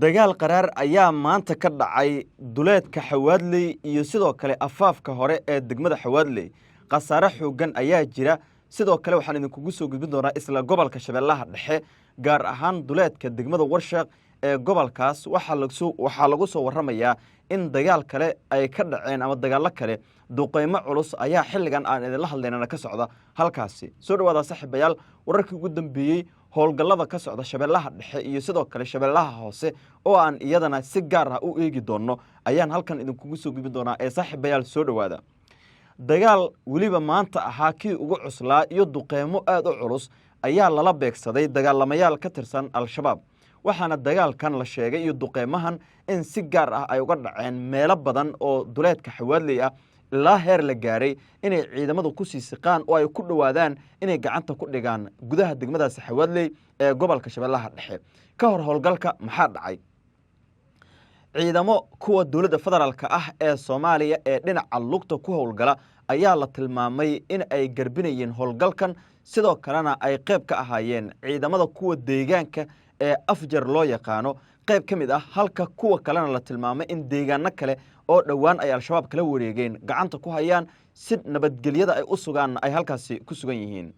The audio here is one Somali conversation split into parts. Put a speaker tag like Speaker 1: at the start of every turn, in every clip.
Speaker 1: Dagaal qaraar ayaa maanta ka dhacay duleedka Xawaadley iyo sidoo kale afaafka hore ee degmada Xawaadley. Khasaare xooggan ayaa jira. Sidoo kale waxaan idinkugu soo gudbin doonaa isla gobolka Shabeellaha Dhexe, gaar ahaan duleedka degmada Warsheekh ee gobolkaas. Waxaa lagu soo warramayaa in dagaal kale ay ka dhaceen ama dagaallo kale. Duqeymo culus ayaa xilligan aan idinla hadlaynana ka socda halkaasi. Soo dhawaada, saaxiibayaal. Wararkii ugu dambeeyey howlgallada ka socda Shabeellaha Dhexe iyo sidoo kale Shabeellaha Hoose oo aan iyadana si gaar ah u eegi doonno ayaan halkan idinkugu soo gudbin doonaa ee saaxiibayaal, soo dhowaada. Dagaal weliba maanta ahaa kii ugu cuslaa iyo duqeymo aad u culus ayaa lala beegsaday dagaalamayaal ka tirsan Al-Shabaab, waxaana dagaalkan la sheegay iyo duqeymahan in si gaar ah ay uga dhaceen meelo badan oo duleedka Xawaadley ah, ilaa heer la gaaray inay ciidamadu ku sii siqaan oo ay ku dhowaadaan inay gacanta ku dhigaan gudaha degmadaasi Xawaadley ee gobolka Shabeellaha Dhexe. Ka hor howlgalka maxaa dhacay? Ciidamo kuwa dowladda federaalka ah ee Soomaaliya ee dhinaca lugta ku howlgala ayaa la tilmaamay in ay garbinayeen howlgalkan, sidoo kalena ay qayb ka ahaayeen ciidamada kuwa deegaanka ee Afjar loo yaqaano qayb ka mid ah, halka kuwa kalena la tilmaamay in deegaano kale oo dhowaan ay Al-Shabaab kala wareegeen gacanta ku hayaan, si nabadgelyada ay u sugaanna ay halkaasi ku sugan yihiin.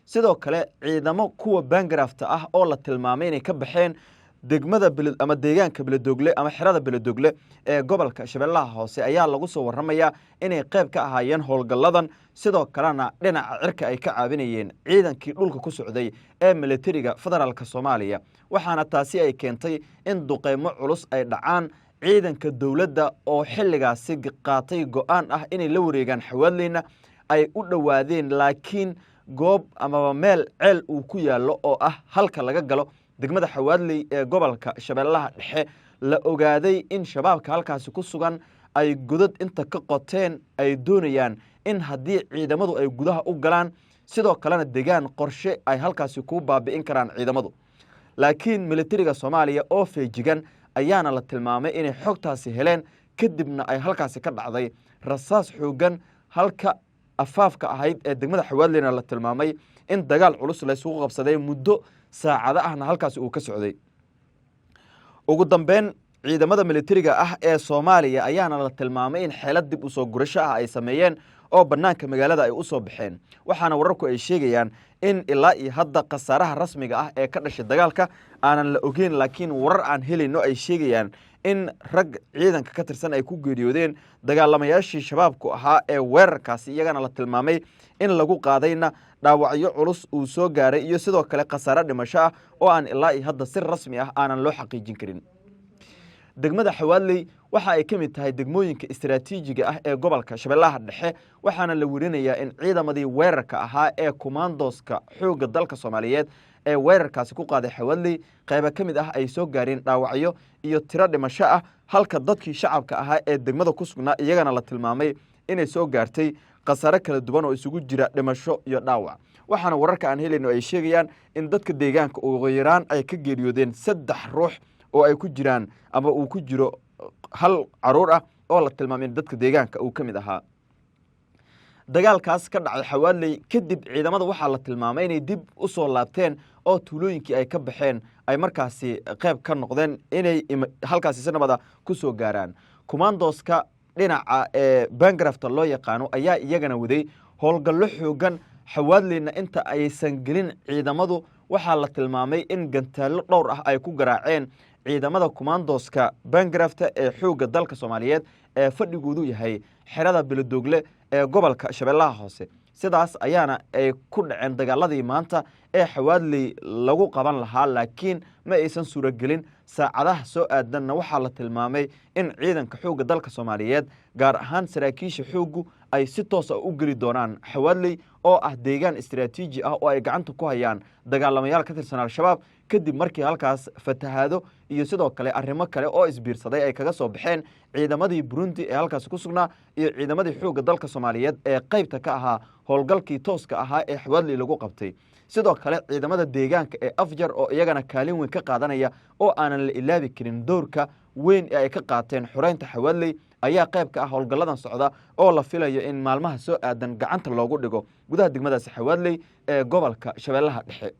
Speaker 1: Sidoo kale ciidamo kuwa baangarafta ah oo la tilmaamay inay ka baxeen degmada ama deegaanka Beledoogle ama xerada Beledoogle ee gobolka Shabeellaha Hoose ayaa lagu soo warramayaa inay qayb ka ahaayeen howlgalladan, sidoo kalena dhinaca cirka ay ka caawinayeen ciidankii dhulka ku socday ee militariga federaalka Soomaaliya. Waxaana taasi ay keentay in duqeymo culus ay dhacaan. Ciidanka dowladda oo xilligaasi qaatay go'aan ah inay la wareegaan Xawaadleyna ay u dhowaadeen, laakiin goob amaba meel ceel uu ku yaallo oo ah halka laga galo degmada Xawaadley ee gobolka Shabeellaha Dhexe la ogaaday in Shabaabka halkaasi ku sugan ay godad inta ka qoteen ay doonayaan in haddii ciidamadu ay gudaha u galaan, sidoo kalena degaan qorshe ay halkaasi ku baabi'in karaan ciidamadu. Laakiin militariga Soomaaliya oo feejigan ayaana la tilmaamay inay xogtaasi heleen, kadibna ay halkaasi ka dhacday rasaas xooggan, halka afaafka ahayd ee degmada Xawaadleyna la tilmaamay in dagaal culus laysugu qabsaday, muddo saacado ahna halkaasi uu ka socday. Ugu dambeyn ciidamada militariga ah ee Soomaaliya ayaana la tilmaamay in xeelad dib usoo gurasho ah ay sameeyeen oo bannaanka magaalada ay u soo baxeen, waxaana wararku ay sheegayaan in ilaa iyo hadda khasaaraha rasmiga ah ee ka dhashay dagaalka aanan la ogeyn, laakiin warar aan helayno ay sheegayaan in rag ciidanka ka tirsan ay ku geeriyoodeen. Dagaalamayaashii Shabaabku ahaa ee weerarkaasi iyagana la tilmaamay in lagu qaadayna dhaawacyo culus uu soo gaaray iyo sidoo kale khasaare dhimasho ah oo aan ilaa iyo hadda si rasmi ah aanan loo xaqiijin karin. Degmada Xawaadley waxa ay ka mid tahay degmooyinka istaraatiijiga ah ee gobolka Shabeellaha Dhexe, waxaana la werinayaa in ciidamadii weerarka ahaa ee kumaandooska xoogga dalka Soomaaliyeed ee weerarkaasi ku qaaday Xawaadley qaybo ka mid ah ay soo gaareen dhaawacyo iyo tiro dhimasho ah, halka dadkii shacabka ahaa ee degmada ku sugnaa iyagana la tilmaamay inay soo gaartay khasaare kala duwan oo isugu jira dhimasho iyo dhaawac. Waxaana wararka aan helayno ay sheegayaan in dadka deegaanka ugu yaraan ay ka geeriyoodeen 3 ruux oo ay ku jiraan ama uu ku jiro hal caruur ah oo la tilmaamay in dadka deegaanka uu ka mid ahaa. Dagaalkaas ka dhacay Xawaadley kadib ciidamada waxaa la tilmaamay inay dib u soo laabteen oo tuulooyinkii ay ka baxeen ay markaasi qayb ka noqdeen inay halkaasi si nabada ku soo gaaraan. Kumaandooska dhinaca ee bangrafta loo yaqaano ayaa iyagana waday howlgallo xoogan. Xawaadleyna inta aysan gelin ciidamadu waxaa la tilmaamay in gantaallo dhowr ah ay ku garaaceen ciidamada kumaandooska bangrafta ee xoogga dalka Soomaaliyeed ee fadhigoodu yahay xerada Beledoogle ee gobolka Shabeellaha Hoose. Sidaas ayaana ay ku dhaceen dagaaladii maanta ee Xawaadley lagu qaban lahaa, laakiin ma aysan suuragelin. Saacadaha soo aadanna waxaa la tilmaamay in ciidanka xoogga dalka Soomaaliyeed, gaar ahaan saraakiisha xooggu, ay si toos ah u geli doonaan Xawaadley oo ah deegaan istaraatiiji ah oo ay gacanta ku hayaan dagaalamayaal ka tirsan Al-Shabaab, kadib markii halkaas fatahaado iyo sidoo kale arrimo kale oo isbiirsaday ay kaga soo baxeen ciidamadii Burundi ee halkaasi ku sugnaa iyo ciidamadii xoogga dalka Soomaaliyeed ee qaybta ka ahaa howlgalkii tooska ahaa ee Xawaadley lagu qabtay. Sidoo kale ciidamada deegaanka ee Afjar oo iyagana kaalin weyn ka qaadanaya oo aanan la ilaabi karin doorka weyn ee ay ka qaateen xoreynta Xawaadley ayaa qayb ka ah howlgalladan socda oo la filayo in maalmaha soo aadan gacanta loogu dhigo gudaha degmadaasi Xawaadley ee gobolka Shabeellaha Dhexe.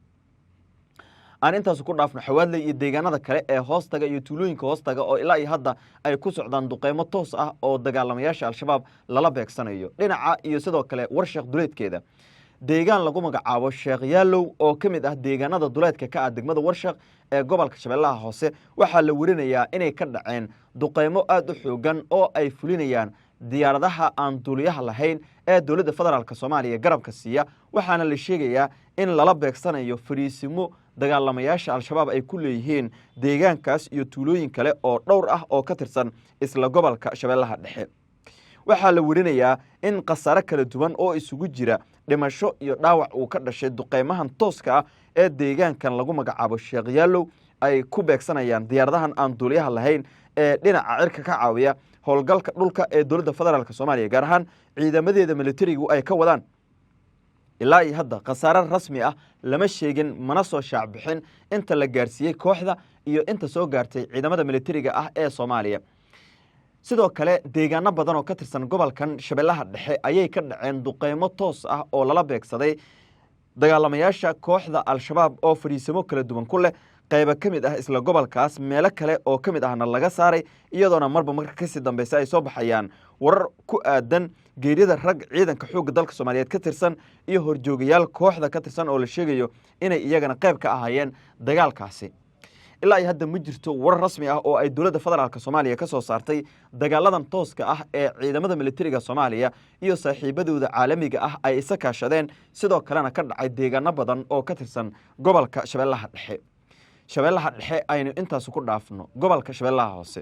Speaker 1: Aan intaas ku dhaafno Xawaadley iyo deegaanada kale ee hoostaga iyo tuulooyinka hoostaga oo ilaa iyo hadda ay ku socdaan duqeymo toos ah oo dagaalamayaasha Al-Shabaab lala beegsanayo. Dhinaca iyo sidoo kale Warsheekh duleedkeeda, deegaan lagu magacaabo Sheekh Yaalow oo ka mid ah deegaanada duleedka ka ah degmada Warsheekh ee gobolka Shabeellaha Hoose, waxaa la werinayaa inay ka dhaceen duqeymo aada u xoogan oo ay fulinayaan diyaaradaha aan duuliyaha lahayn ee dowladda federaalk Soomaaliya garabka siiya. Waxaana la sheegayaa in lala beegsanayo fariisimo dagaalamayaasha Al-Shabaab ay ku leeyihiin deegaankaas iyo tuulooyin kale oo dhowr ah oo ka tirsan isla gobolka Shabeellaha Dhexe. Waxaa la werinayaa in khasaare kala duwan oo isugu jira dhimasho iyo dhaawac uu ka dhashay duqeymahan tooska ah ee deegaankan lagu magacaabo Sheekh Yaalow ay ku beegsanayaan diyaaradahan aan duuliyaha lahayn ee dhinaca cirka ka caawiya howlgalka dhulka ee dowladda federaalk Soomaaliya, gaar ahaan ciidamadeeda militarigu ay ka wadaan. Ilaa iyo hadda khasaare rasmi ah lama sheegin, mana soo shaacbixin inta la gaarsiiyey kooxda iyo inta soo gaartay ciidamada militariga ah ee Soomaaliya. Sidoo kale deegaano badan oo ka tirsan gobolkan Shabeellaha Dhexe ayay ka dhaceen duqeymo toos ah oo lala beegsaday dagaalamayaasha kooxda Al-Shabaab oo fadhiisamo kala duwan ku leh qaybo ka mid ah isla gobolkaas, meelo kale oo ka mid ahna laga saaray, iyadoona marba marka kasii dambeysa ay soo baxayaan warar ku aadan geerida rag ciidanka xoogga dalka Soomaaliyeed ka tirsan iyo horjoogayaal kooxda ka tirsan oo la sheegayo inay iyagana qayb ka ahaayeen dagaalkaasi. Ilaa iyo hadda ma jirto warar rasmi ah oo ay dowladda federaalk Soomaaliya ka soo saartay dagaaladan tooska ah ee ciidamada militariga Soomaaliya iyo saaxiibadooda caalamiga ah ay isa kaashadeen, sidoo kalena ka dhacay deegaano badan oo ka tirsan gobolka Shabeellaha Dhexe. Shabeellaha Dhexe aynu intaas ku dhaafno. Gobolka Shabeellaha Hoose,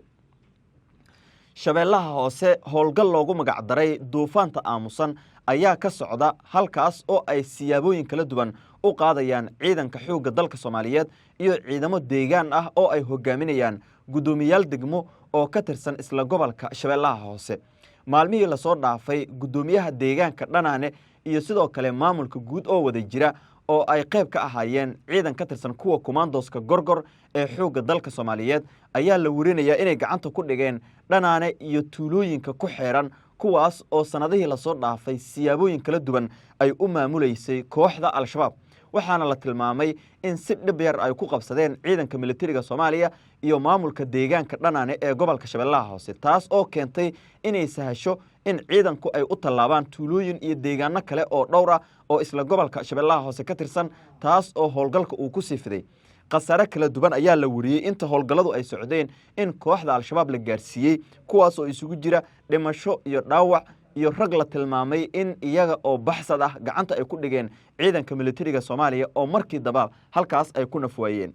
Speaker 1: Shabeellaha Hoose howlgal loogu magacdaray Duufaanta Aamusan ayaa ka socda halkaas oo ay siyaabooyin kala duwan u qaadayaan ciidanka xoogga dalka Soomaaliyeed iyo ciidamo deegaan ah oo ay hogaaminayaan guddoomiyaal degmo oo ka tirsan isla gobolka Shabeellaha Hoose. Maalmihii lasoo dhaafay, guddoomiyaha deegaanka Dhanaane iyo sidoo kale maamulka guud oo wada jira oo ay qayb ka ahaayeen ciidan ka tirsan kuwa kumaandooska Gorgor ee xoogga dalka Soomaaliyeed ayaa la werinayaa inay gacanta ku dhigeen Dhanaane iyo tuulooyinka ku xeeran, kuwaas oo sannadihii lasoo dhaafay siyaabooyin kala duwan ay u maamulaysay kooxda Al-Shabaab. Waxaana la tilmaamay in si dhib yar ay ku qabsadeen ciidanka militariga Soomaaliya iyo maamulka deegaanka Dhanaane ee gobolka Shabeellaha Hoose, taas oo keentay inay sahasho in ciidanku ay u tallaabaan tuulooyin iyo deegaano kale oo dhowr ah oo isla gobolka Shabeellaha Hoose ka tirsan, taas oo howlgalka uu ku sii fiday. Khasaare kala duwan ayaa la weriyey inta howlgalladu ay socdeen in kooxda Al-Shabaab la gaarsiiyey, kuwaas oo isugu jira dhimasho iyo dhaawac iyo rag la tilmaamay in iyaga oo baxsad ah gacanta ay ku dhigeen ciidanka militariga Soomaaliya oo markii daba halkaas ay ku nafwaayeen.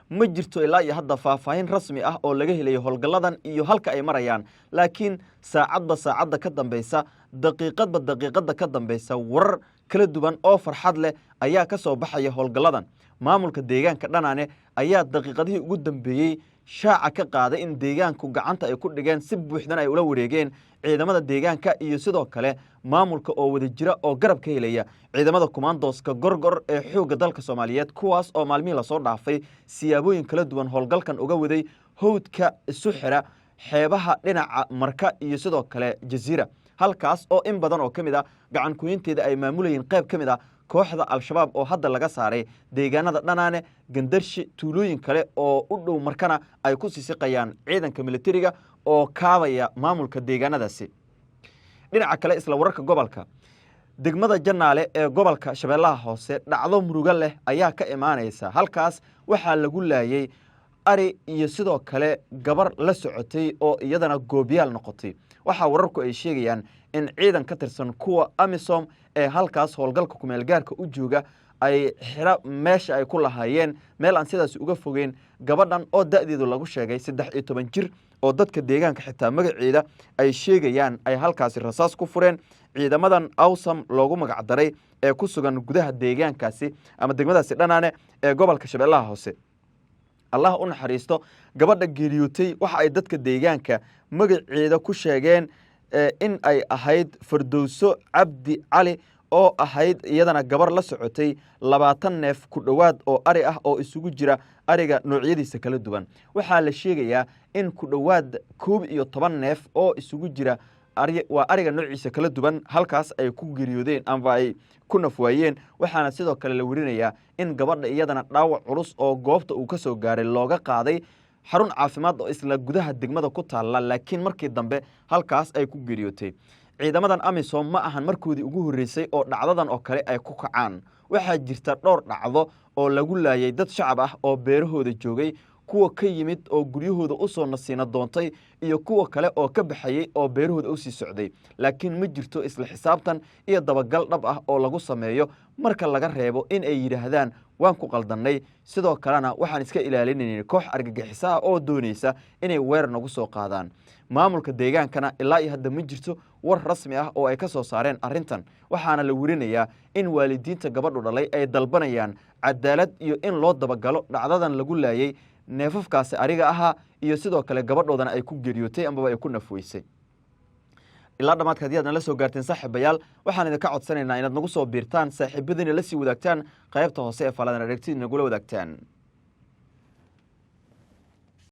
Speaker 1: Ma jirto ilaa iyo hadda faahfaahin rasmi ah oo laga helayo howlgalladan iyo halka ay marayaan, laakiin saacadba saacadda ka dambaysa, daqiiqadba daqiiqadda ka dambaysa, warar kala duwan oo farxad leh ayaa ka soo baxaya howlgalladan. Maamulka deegaanka Dhanaane ayaa daqiiqadihii ugu dambeeyey shaaca ka qaaday in deegaanku gacanta ay ku dhigeen, si buuxdan ay ula wareegeen ciidamada deegaanka iyo sidoo kale maamulka oo wada jira oo garab ka helaya ciidamada kumaandooska Gorgor ee xoogga dalka Soomaaliyeed, kuwaas oo maalmihii lasoo dhaafay siyaabooyin kala duwan howlgalkan uga waday howdka isu xira xeebaha dhinaca Marka iyo sidoo kale Jaziira, halkaas oo in badan oo ka mid ah gacan kuhinteeda ay maamulayeen qayb ka mid ah kooxda Al-Shabaab oo hadda laga saaray deegaanada Dhanaane, Gandarshi, tuulooyin kale oo u dhow Markana ay ku sisiqayaan ciidanka militariga oo kaabaya maamulka deegaanadaasi. Dhinaca kale, isla wararka gobolka, degmada Jannaale ee gobolka Shabeellaha Hoose dhacdo murugo leh ayaa ka imaanaysa. Halkaas waxaa lagu laayey ari iyo sidoo kale gabar la socotay oo iyadana goobyaal noqotay. Waxaa wararku ay sheegayaan in ciidan ka tirsan kuwa AMISOM ee halkaas howlgalka kumeelgaarka u jooga ay xiro meesha ay ku lahaayeen meel aan sidaas uga fogeyn gabadhan oo da'deedu lagu sheegay 13 jir oo dadka deegaanka xitaa magaceeda ay sheegayaan, ay halkaasi rasaas ku fureen ciidamadan AUSSOM loogu magacdaray ee ku sugan gudaha deegaankaasi ama degmadaasi Dhanaane ee gobolka Shabeellaha Hoose. Allah u naxariisto gabadha geeriyootay. Waxa ay dadka deegaanka magaceeda ku sheegeen in ay ahayd Fardowso Cabdi Cali oo ahayd iyadana gabar la socotay 20 neef ku dhowaad oo ari ah oo isugu jira ariga noocyadiisa kala duwan. Waxaa la sheegayaa in ku dhowaad 11 neef oo isugu jira Waa ariga noociisa kala duwan halkaas ay ku geeriyoodeen amba ay ku nafwaayeen. Waxaana sidoo kale la werinayaa in gabadha iyadana dhaawac culus oo goobta uu ka soo gaaray looga qaaday xarun caafimaad oo isla gudaha degmada ku taalla, laakiin markii dambe halkaas ay ku geeriyootay. Ciidamadan AMISOM ma ahan markoodii ugu horreysay oo dhacdadan oo kale ay ku kacaan. Waxaa jirta dhowr dhacdo oo lagu laayay dad shacab ah oo beerahooda joogay, kuwa ka yimid oo guryahooda u soo nasiina doontay iyo kuwa kale oo ka baxayey oo beerahooda u sii socday, laakiin ma jirto isla xisaabtan iyo dabagal dhab ah oo lagu sameeyo, marka laga reebo in ay yidhaahdaan waan ku qaldannay, sidoo kalena waxaan iska ilaalinaynay koox argagixisa ah oo doonaysa inay weerar nagu soo qaadaan. Maamulka deegaankana ilaa iyo hadda ma jirto war rasmi ah oo ay ka soo saareen arrintan. Waxaana la werinayaa in waalidiinta gabadhu dhalay ay dalbanayaan cadaalad iyo in loo dabagalo dhacdadan lagu laayay neefafkaasi ariga ahaa iyo sidoo kale gabadhoodana ay ku geeriyootay amaba ay ku nafweysay. Ilaa dhammaadka haddii aad nala soo gaarteen, saaxiibayaal, waxaan idinka codsanaynaa inaad nagu soo biirtaan, saaxiibadiina la sii wadaagtaan, qaybta hoose ee faaladan aragtida nagula wadaagtaan.